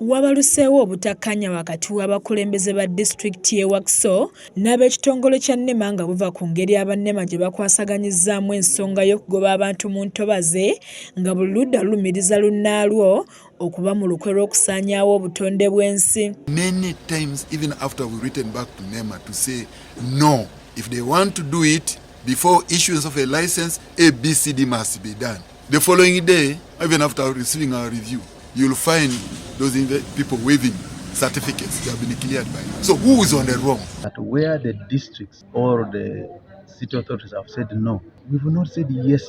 Wabaluseewo obutakkaanya wakati w'abakulembeze ba disitulikiti y'e Wakiso n'ab'ekitongole kya NEMA nga buva ku ngeri aba NEMA gye bakwasaganyizzaamu ensonga y'okugoba abantu mu ntobazi, nga buli ludda lulumiriza lunnaalwo okuba mu lukwe lw'okusaanyaawo obutonde bw'ensi. Many times, even after we written back to NEMA to say no, if they want to do it, before issuance of a license, A, B, C, D must be done. The following day, even after receiving our review, you'll find those people waving certificates. They have been cleared by. So who is on the wrong? But where the districts or the city authorities have said no, we've not said yes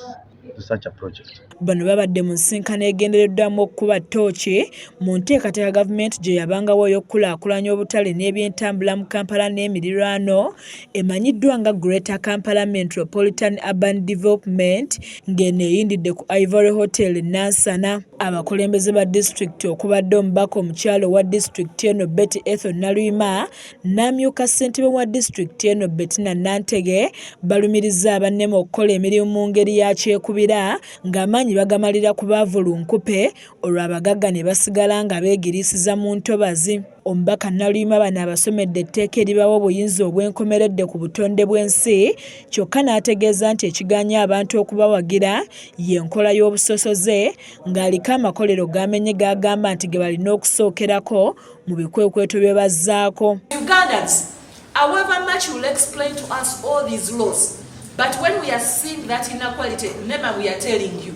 to such a project. Bano babadde mu nsisinkano egendereddwamu okukuba ttooki mu nteekateeka gavumenti gye yabangawo ey'okukulaakulanya obutale n'ebyentambula mu Kampala n'emirirwano, emanyiddwa nga Greater Kampala Metropolitan Urban Development, ng'eno eyindidde ku Ivory Hotel e Nansana. Abakulembeze ba disitulikiti okubadde omubaka omukyala owa disitulikiti eno, Betty Ethel Naluyima, n'amyuka ssentebe wa disitulikiti eno, Bettina Nantege, balumirizza aba NEMA okukola emirimu mu ngeri ya kyekubira, ng'amaanyi bagamalira ku baavu lunkupe, olwo abagagga ne basigala nga beegiriisiza mu ntobazi. Omubaka Naluyima bano abasomedde etteeka eribawa obuyinza obwenkomeredde ku butonde bw'ensi, kyokka n'ategeeza nti ekiganya abantu okubawagira y'enkola y'obusosoze, ng'aliko amakolero g'amenye g'agamba nti ge balina okusookerako mu bikwekweto bye bazzaako. Ugandans, however much you will explain to us all these laws, but when we are seeing that inequality, never we are telling you,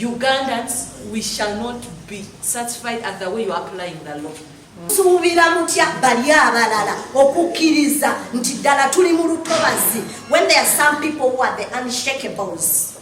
Ugandans, we shall not be satisfied at the way you are applying the law. Suubira mutya bali abalala okukkiriza nti ddala tuli mu lutobazi when there are some people who are the unshakables?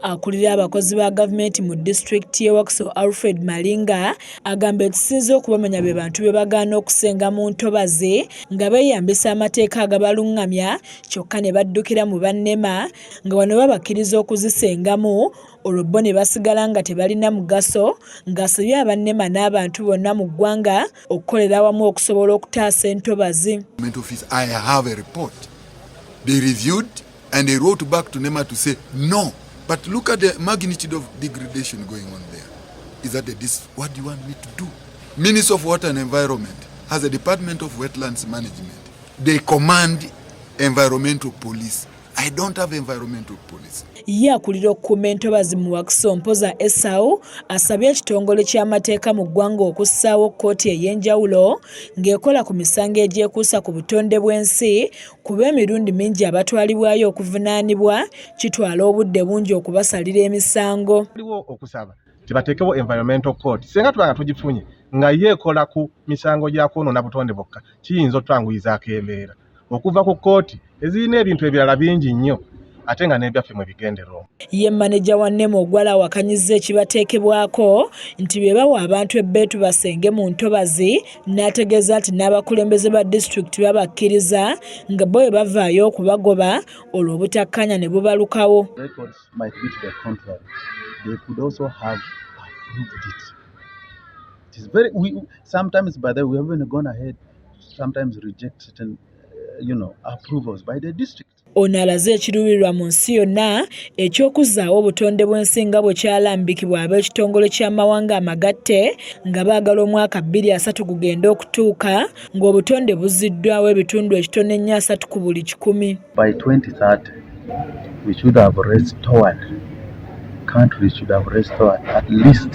Akulira abakozi ba gavumenti mu disitulikiti y'e Wakiso, Alfred Malinga, agamba ekisinze okubamenya be bantu be bagaana okusenga mu ntobazi nga beeyambisa amateeka agabaluŋŋamya, kyokka ne baddukira mu ba NEMA nga wano babakkiriza okuzisengamu, olwo bo ne basigala nga tebalina mugaso, ng'asabye aba NEMA n'abantu bonna mu ggwanga okukolera awamu okusobola okutaasa entobazi. I have a report. They reviewed and they wrote back to NEMA to say no. But look at the magnitude of degradation going on there. Is that this? What do you want me to do? Ministry of Water and Environment has a Department of Wetlands Management. They command environmental police. I don't have environmental police. Ye akulira okukuuma entobazi mu Wakiso, Mpoza Esau, asabye ekitongole ky'amateeka mu ggwanga okussaawo kkooti ey'enjawulo ng'ekola ku misango egyekuusa ku butonde bw'ensi, kuba emirundi mingi abatwalibwayo okuvunaanibwa kitwala obudde bungi okubasalira emisango. Waliwo okusaba tibateekewo environmental court. Singa tuba nga tugifunye nga ye ekola ku misango gya kwonoona butonde bwokka, kiyinza otwanguyizaako embeera okuva ku kkooti ezirina ebintu ebirala bingi nnyo, ate nga n'ebyaffe mwe bigendera omwo. Ye maneja wa NEMA Ogwala awakanyizza ekibateekebwako nti be bawa abantu ebbeetu basenge mu ntobazi, n'ategeeza nti n'abakulembeze ba disitulikiti babakkiriza, nga bo bwe bavaayo okubagoba olwo obutakkaanya ne bubalukawo. Records might be to the contrary. They could also have approved it. It is very, we sometimes, by the way, we have even gone ahead to sometimes reject certain approvals by the district. Ono alaze ekiruubirirwa mu nsi yonna eky'okuzzaawo obutonde bw'ensi nga bwe kyalambikibwa ab'ekitongole ky'amawanga amagatte, nga baagala omwaka 2030 gugende okutuuka ng'obutonde buzziddwawo ebitundu ekitono ennyo 30 ku buli kikumi. By 2030, we should have restored, countries should have restored at least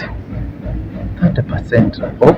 30% of